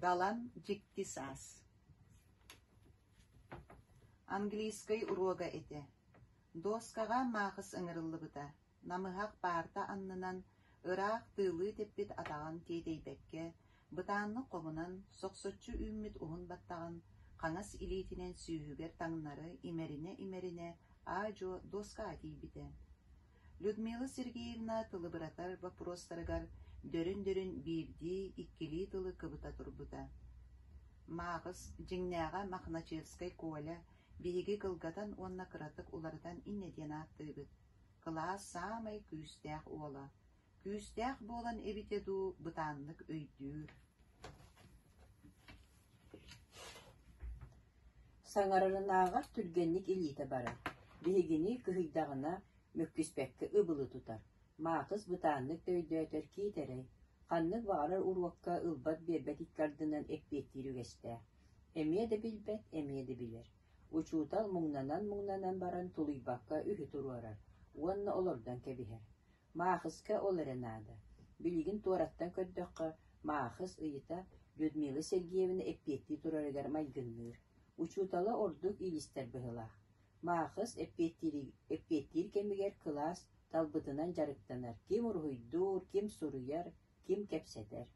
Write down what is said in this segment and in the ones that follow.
Далан дьикти саас Английскай уруога этэ. Дуоскаҕа Маахыс ыҥырыллыбыта, намыһах паарта аннынан ыраах тыылыы тэппит атаҕын тиэтэйбэккэ, бытааннык хомунан, сохсоччу үүммүт уһун баттаҕын хаҥас илиитинэн сүүһүгэр таҥнары имэринэ-имэринэ аа-дьуо дуоскаҕа тиийбитэ. Людмила Сергеевна тылыбыратар боппуруостарыгар дөрүн-дөрүн биирдии, иккилии тылы кыбыта турбута. Мааҕыс, дьиҥнээҕэ Мохначевскай Коля биһиги кылгатан уонна кыратык уларытан инньэ диэн ааттыыбыт, кылаас саамай күүстээх уола. Күүстээх буолан эбитэ дуу, бытааннык өйдүүр. Саҥарарынааҕар түргэнник илиитэ барар, биһигини кыһыйдаҕына мөккүспэккэ ыбылы тутар, Маахыс бытааннык да өйдөөтөр киитэрэй, ханнык баҕарар уруокка ылбат-биэрбэт икки ардынан эппиэттиир үгэстээх, эмиэ да билбэт, эмиэ да билэр. Учуутал муҥнанан-муҥнанан баран тулуйбакка үһү туруорар уонна олордон кэбиһэр. Маахыска ол эрэ наада. Билигин туораттан көрдөххө, Маахыс ыйыта Людмила Сергеевна эппиэттии турарыгар майгынныыр. Учуутала ордук иилистэр быһыылаах. Маахыс эппиэттиир кэмигэр кылаас талбытынан дьарыктанар, ким уруһуйдуур, ким суруйар, ким кэпсэтэр.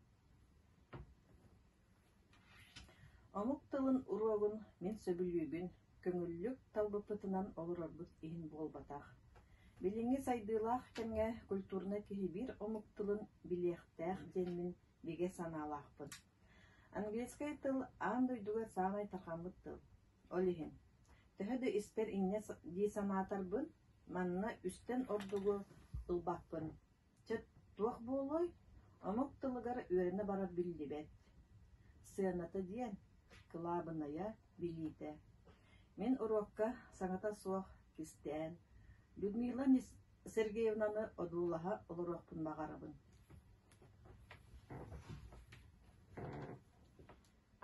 Омук тылын уруогун мин сөбүлүүбүн, көҥүллүк талбыппытынан олорорбут иһин буолбатах. Билиҥҥи сайдыылаах кэмҥэ культурнай киһи биир омук тылын билиэхтээх диэммин бигэ санаалаахпын. Английскай тыл аан дойдуга саамай тарҕаммыт тыл. Ол иһин, төһө да испэр инньэ дии санаатарбын, манна үстэн ордугу ылбаппын. Чэ, туох буолуой, омук тылыгар үөрэнэ барар биллибэт. Сыаната диэн, кылаабынайа, билиитэ. Мин уруокка саҥата суох кистээн, Людмила Сергеевнаны одуулаһа олоруохпун баҕарабын.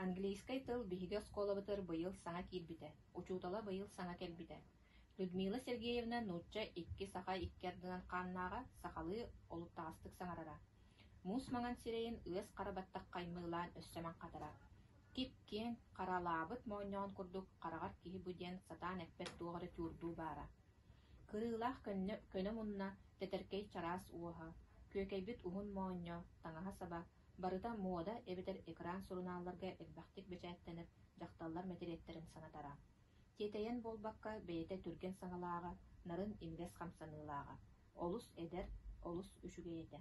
Английскай тыл биһиги оскуолабытыгар быйыл саҥа киирбитэ, учуутала быйыл саҥа кэлбитэ. Людмила Сергеевна нуучча икки саха икки ардынан хааннааҕа, сахалыы олуттаҕастык саҥарара. Муус маҥан сирэйин ыас хара баттах хаймыылаан өссө маҥхатара. Кип-киэҥ, харалаабыт моонньоҕон курдук хараҕар киһи бу диэн сатаан эппэт туох эрэ чуурдуу баара. Кырыылаах көннө, көнө мунна, тэтэркэй чараас уоһа, күөкэйбит уһун моонньо, таҥаһа-саба барыта муода эбэтэр экран сурунаалларга элбэхтик бэчээттэнэр дьахталлар мэтириэттэрин санатара. Тиэтэйэн буолбакка, бэйэтэ түргэн саҥалааҕа, нарын имигэс хамсаныылааҕа, олус эдэр, олус үчүгэй этэ.